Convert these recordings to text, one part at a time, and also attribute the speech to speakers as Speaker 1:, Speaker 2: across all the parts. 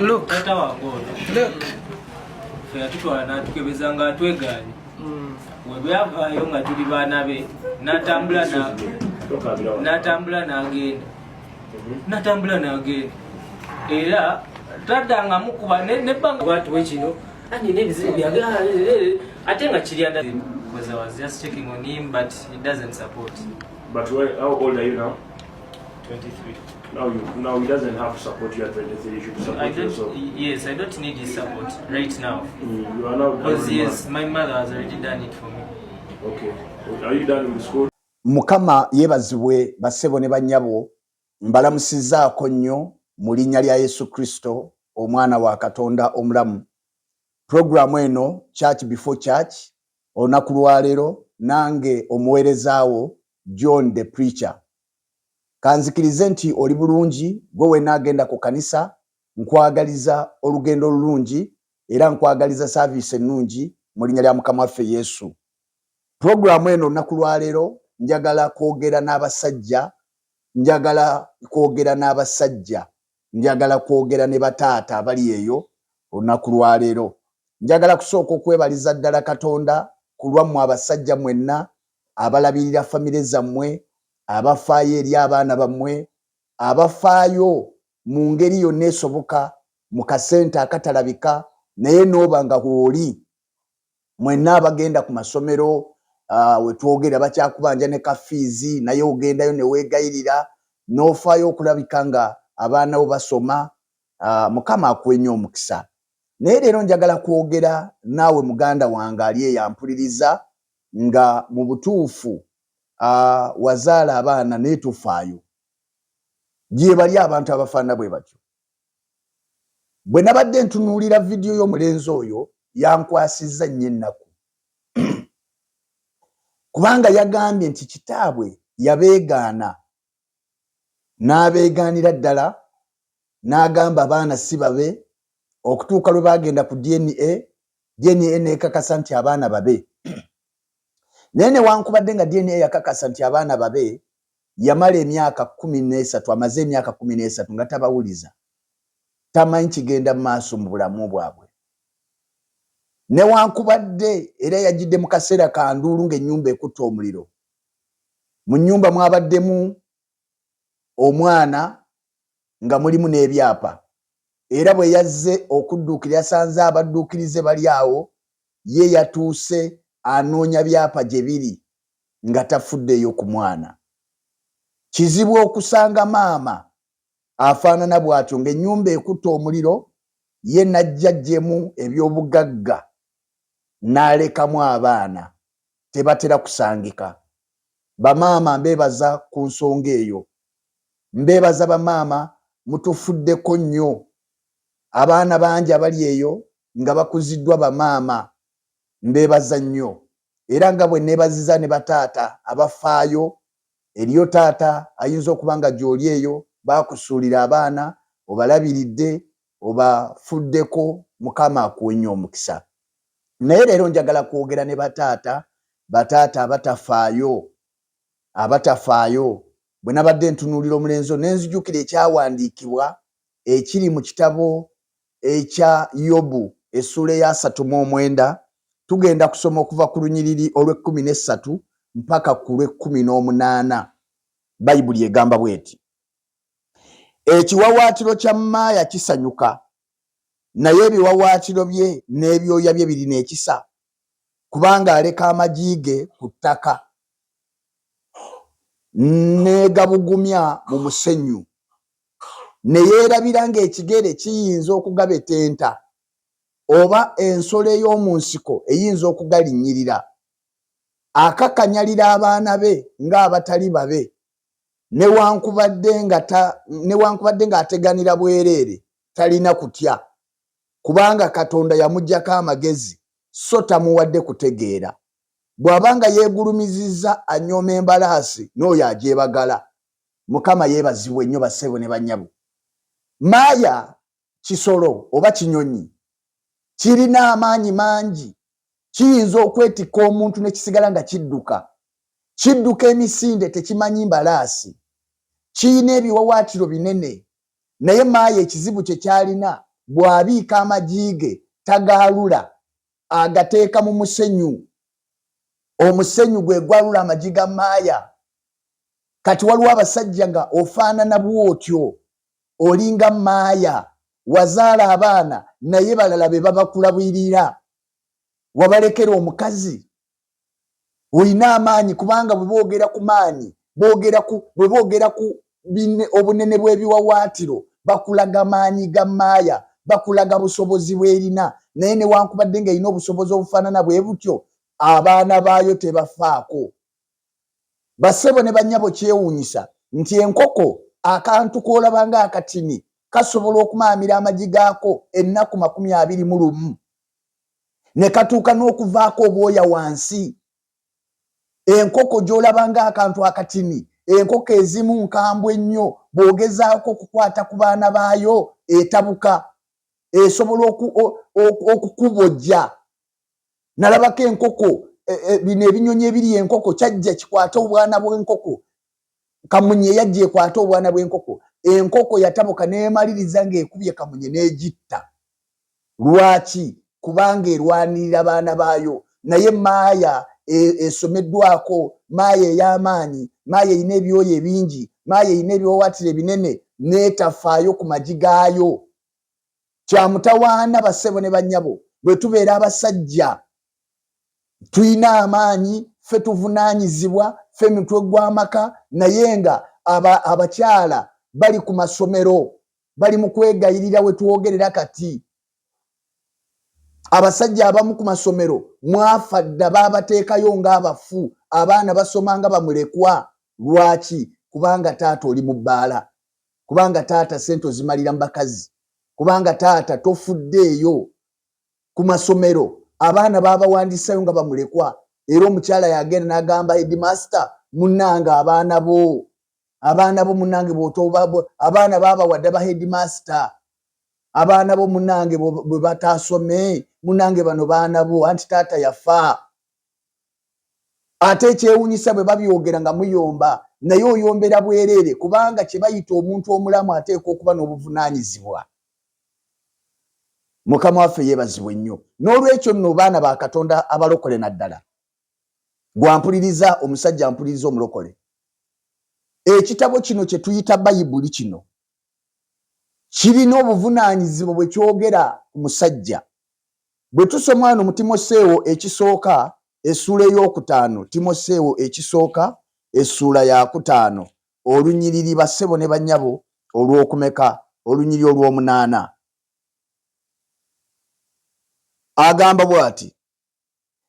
Speaker 1: Look.
Speaker 2: Taata wange ono.
Speaker 1: Look.
Speaker 2: Ffe yatutwala n'atukebeza nga atwegaanye. We byavaayo nga tuli baana be n'atambula na n'atambula n'agenda. N'atambula n'agenda. Era taddangamu kuba nebbanga bwatuwe kino ani n'ebizibu byange ah, eh, eh, ate nga kiri under because I was just checking on him, but he doesn't support.
Speaker 3: But how old are you now?
Speaker 2: 23.
Speaker 3: Now he doesn't have to support you at 23. You should support
Speaker 2: I don't,
Speaker 3: yourself.
Speaker 2: Yes, I don't need his support right now.
Speaker 3: You are now
Speaker 2: Because
Speaker 3: grown
Speaker 2: yes,
Speaker 3: man.
Speaker 2: my mother has already done it for me.
Speaker 3: Okay. Are you done with school?
Speaker 4: Mukama yeebazibwe bassebo ne bannyabo, mbalamusizzaako nnyo mu linnya lya Yesu Kristo omwana wa Katonda omulamu. Pulogulaamu eno Church Before Church olunaku lwaleero nange omuweerezaawo John the Preacher. Kanzikirize nti oli bulungi gwe wenna agenda ku kanisa, nkwagaliza olugendo olulungi era nkwagaliza saaviisi ennungi mu linnya lya Mukama waffe Yesu. Pulogulaamu eno olunaku lwaleero njagala kwogera n'abasajja, njagala kwogera n'abasajja, njagala kwogera ne bataata abali eyo olunaku lwaleero. Njagala kusooka okwebaliza ddala Katonda ku lwammwe abasajja mwenna abalabirira famire zammwe, abafaayo eri abaana bammwe, abafaayo mu ngeri yonna esoboka mu kasente akatalabika naye n'oba nga wooli. Mwenna abagenda ku masomero, wetwogera bakyakubanja ne ka fiizi naye ogendayo ne weegayirira n'ofaayo okulabika nga abaana bo basoma, Mukama akuwe nnyo omukisa. Naye leero njagala kwogera naawe muganda wange ali eyo ampuliriza nga mu butuufu wazaala abaana naye tofaayo. Gyebali abantu abafaanana bwe batyo. Bwe nabadde ntunuulira vidiyo y'omulenzi oyo yankwasizza nnyo ennaku kubanga yagambye nti kitaabwe yabeegaana n'abeegaanira ddala n'agamba abaana si babe okutuuka lwe baagenda ku DNA, DNA n'ekakasa nti abaana babe. Naye newankubadde nga DNA yakakasa nti abaana babe, yamala emyaka 13, amaze emyaka 13 nga tabawuliza, tamanyi kigenda mu maaso mu bulamu bwabwe. Newankubadde era yajjidde mu kaseera ka nduulu ng'ennyumba ekutte omuliro. Mu nnyumba mwabaddemu omwana nga mulimu n'ebyapa era bwe yazze okudduukira yasanze abadduukirize bali awo, ye yatuuse anoonya byapa gye biri nga tafuddeeyo ku mwana. Kizibu okusanga maama afaanana bw'atyo ng'ennyumba ekutte omuliro ye n'ajja aggyemu eby'obugagga n'alekamu abaana, tebatera kusangika. Bamaama mbeebaza ku nsonga eyo. Mbeebaza bamaama mutufuddeko nnyo. Abaana bangi abali eyo nga bakuziddwa bamaama mbeebaza nnyo. Era nga bwe neebaziza ne bataata abafaayo, eriyo taata ayinza okuba nga gy'oli eyo baakusuulira abaana obalabiridde obafuddeko, Mukama akuwe nnyo omukisa. Naye leero njagala kwogera ne bataata, bataata abatafaayo, abatafaayo. Bwe nabadde ntunuulira omulenzi ono ne nzijukira ekyawandiikibwa ekiri mu kitabo ekya Yobu essuula ey'asatu mu omwenda, tugenda kusoma okuva ku lunyiriri olw'ekkumi n'essatu mpaka ku lw'ekkumi n'omunaana. Bayibuli egamba bw'eti: Ekiwawaatiro kya maaya kisanyuka, naye ebiwawaatiro bye n'ebyoya bye birina ekisa, kubanga aleka amagi ge ku ttaka negabugumya mu musenyu, ne yeerabira ng'ekigere kiyinza okugabetenta oba ensolo ey'omu nsiko eyinza okugalinnyirira. Akakanyalira abaana be ng'abatali babe, newankubadde ng'ateganira bwereere talina kutya, kubanga Katonda yamuggyako amagezi so tamuwadde kutegeera. Bw'aba nga yeegulumizizza anyooma embalaasi n'oyo agyebagala. Mukama yeebazibwe nnyo bassebo ne bannyabo. Maaya kisolo oba kinyonyi kirina amaanyi mangi, kiyinza okwetikka omuntu ne kisigala nga kidduka. Kidduka emisinde tekimanyi mbalaasi. Kirina ebiwawaatiro binene naye maaya ekizibu kye kyalina bw'abiika amagi ge tagaalula, agateeka mu musenyu. Omusenyu gwe gwalula amagi ga maaya. Kati waliwo abasajja nga ofaanana bw'otyo, olinga maaya, wazaala abaana naye balala be babakulabirira, wabalekera omukazi. Olina amaanyi, kubanga bwe boogera ku maanyi, boogera ku bwe boogera ku obunene bw'ebiwawaatiro, bakulaga maanyi ga maaya, bakulaga busobozi bw'erina. Naye newankubadde ng'erina obusobozi obufaanana bwe butyo, abaana baayo tebafaako. Bassebo ne bannyabo, kyewuunyisa nti enkoko, akantu k'olaba nga akatini, kasobola okumaamira amagi gaako ennaku 21 ne katuuka n'okuvaako obwoya wansi. Enkoko gy'olaba ng'akantu akatini, enkoko ezimu nkambwe nnyo, bw'ogezaako okukwata ku baana baayo etabuka, esobola okukubojja. Nalabako enkoko, bino ebinyonyi ebiri enkoko, kyajja kikwate obwana bw'enkoko, kamunye yajja ekwate obwana bw'enkoko, enkoko yatabuka n'emaliriza ng'ekubye kamunye n'egitta. Lwaki? Kubanga erwanirira baana baayo. Naye maaya esomeddwako, maaya ey'amaanyi, maaya erina ebyoya ebingi, maaya erina ebiwawaatiro ebinene, n'etafaayo ku magi gaayo. Kyamutawaana, bassebo ne bannyabo, bwe tubeera abasajja tulina amaanyi, ffe tuvunaanyizibwa, ffe mitwe gw'amaka, naye nga abakyala bali ku masomero, bali mu kwegayirira. We twogerera kati, abasajja abamu ku masomero mwafa dda, baabateekayo ng'abafu, abaana basoma nga bamulekwa. Lwaki? Kubanga taata oli mu bbaala, kubanga taata sente ozimalira mu bakazi, kubanga taata tofuddeeyo. Ku masomero abaana babawandisayo nga bamulekwa, era omukyala yagenda n'agamba headmaster, "Munnange, abaana bo, abaana bo munnange, bw'otoba abaana babawadde ba headmaster, abaana bo munnange bwe bataasome, munnange bano baana bo, anti taata yafa." Ate ekyewunyisa, bwe babyogera nga muyomba, naye oyombera bwereere, kubanga kye bayita omuntu omulamu ateekwa okuba n'obuvunaanyizibwa. Mukama waffe yeebazibwe nnyo. N'olwekyo nno, baana ba Katonda abalokole, naddala gwampuliriza omusajja mpuliriza omulokole, ekitabo kino kye tuyita Bayibuli kino kirina obuvunaanyizibwa bwe kyogera ku musajja. Bwe tusoma wano mu Timoseewo ekisooka essuula ey'okutaano, Timoseewo ekisooka essuula yakutaano, olunyiriri, bassebo ne bannyabo, olw'okumeka? Olunyiriri olw'omunaana, agamba bw'ati: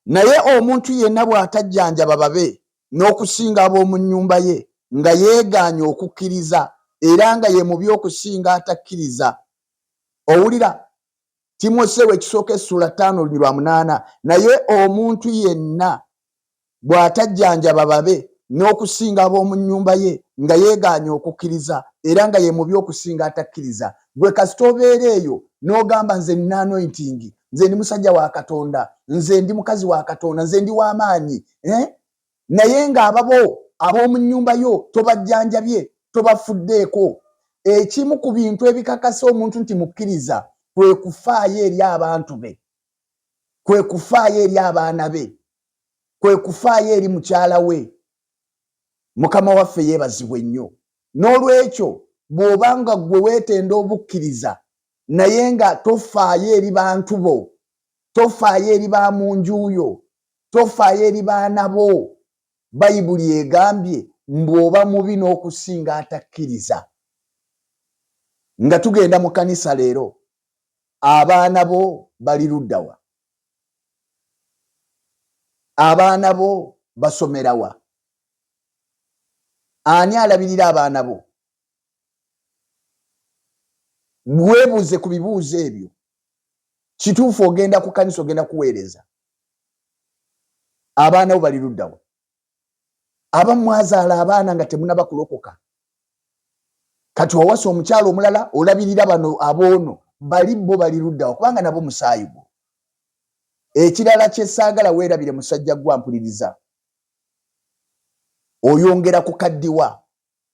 Speaker 4: "Naye omuntu yenna bw'atajjanjaba babe, n'okusinga ab'omu nnyumba ye, nga yeegaanye okukkiriza, era nga ye mubi okusinga atakkiriza." Owulira? Timoseewo ekisooka essuula 5, olunyiriri lwa 8: "Naye omuntu yenna bw'atajjanjaba babe, n'okusinga ab'omu nnyumba ye, nga yeegaanye okukkiriza, era nga ye mubi okusinga atakkiriza." Gwe kasita obeera eyo n'ogamba, "Nze nina anointing, nze ndi musajja wa Katonda, nze ndi mukazi wa Katonda, nze ndi w'amaanyi," eh? Naye ng'ababo ab'omu nnyumba yo tobajjanjabye, tobafuddeeko. Ekimu ku bintu ebikakasa omuntu nti mukkiriza kwe kufaayo eri abantu be, kwe kufaayo eri abaana be, kwe kufaayo eri mukyala we. Mukama waffe yeebazibwe nnyo. N'olwekyo bw'oba nga ggwe weetenda obukkiriza, naye nga tofaayo eri bantu bo, tofaayo eri ba mu nju yo, tofaayo eri baana bo, Bayibuli egambye mbw'oba mubi n'okusinga atakkiriza. Nga tugenda mu kanisa leero, abaana bo bali luddawa? Abaana bo basomerawa? Ani alabirira abaana bo? Weebuuze ku bibuuzo ebyo. Kituufu ogenda ku kanisa, ogenda kuweereza, abaana bo bali luddawa? Abamu mwazaala abaana nga temunaba kulokoka, kati wawasa omukyalo omulala, olabirira bano aboono, bali bo bali luddawa? Kubanga nabo musaayi gwo. Ekirala kyesaagala weerabire, musajja gwa mpuliriza, oyongera kukaddiwa,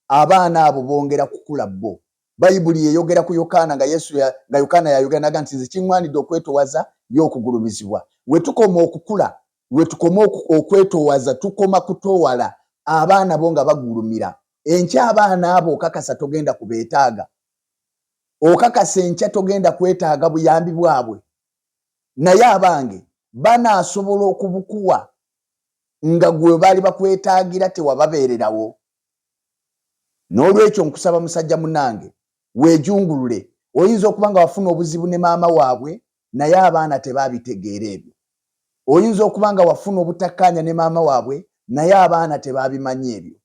Speaker 4: abaana abo bongera kukula, bo Bayibuli eyogera ku Yokaana nga Yesu nga Yokaana yayogera naga nti nze kiŋŋwanidde okwetowaza ye okugulumizibwa. We tukoma okukula, we tukoma okwetowaza, tukoma kutowala abaana bo nga bagulumira. Enkya abaana abo okakasa togenda kubeetaaga, okakasa enkya togenda kwetaaga buyambi bwabwe, naye abange banaasobola okubukuwa nga gwe baali bakwetaagira tewababeererawo. N'olwekyo nkusaba musajja munange weejungulule. Oyinza okuba nga wafuna obuzibu ne maama waabwe naye abaana tebabitegeera ebyo. Oyinza okuba nga wafuna obutakkaanya ne maama waabwe naye abaana tebabimanyi ebyo.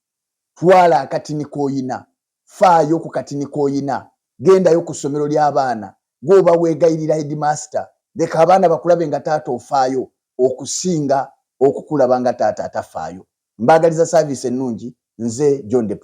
Speaker 4: Twala akatini k'oyina, faayo ku katini k'oyina, gendayo ku ssomero ly'abaana, gw'oba weegayirira headmaster, leka abaana bakulabe nga taata ofaayo okusinga okukulaba nga taata atafaayo. Mbaagaliza service ennungi. Nze John the.